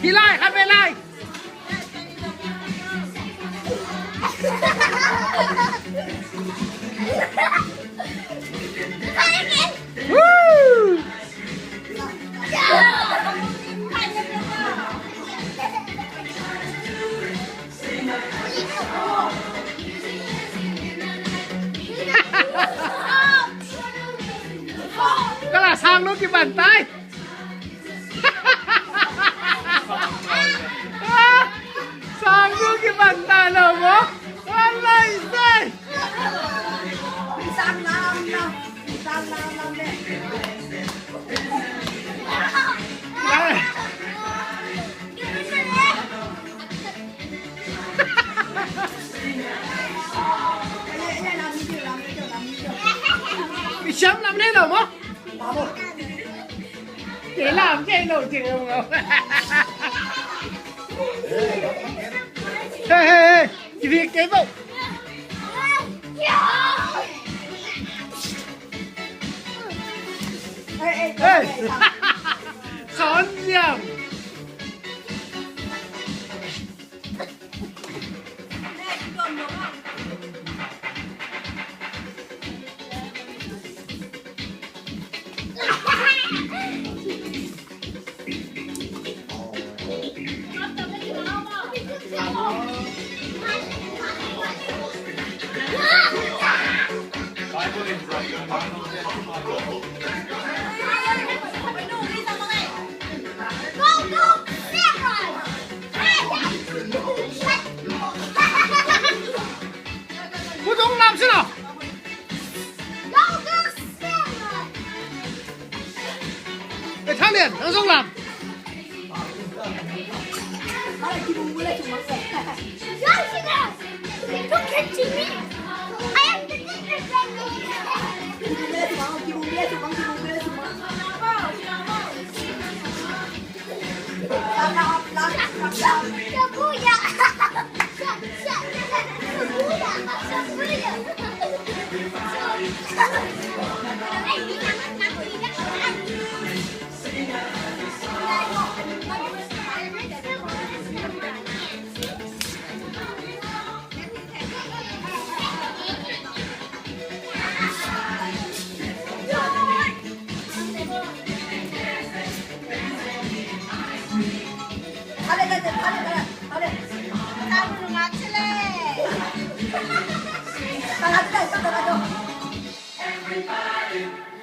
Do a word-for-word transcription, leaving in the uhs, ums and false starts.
Hi lai, khat ve lai. Woo! Ka la sang lo ki ban tai. Sang lo ki ban tai lo mo. Alai sai. Mi siam lam nei lo mo. Kei lam kei lo cing lo. Hey, hey, hey. Kivi kei bo. Hey. Son siam. Pu Tung lam si lo. Ei, Thang Lian, nang zong lam. Everybody.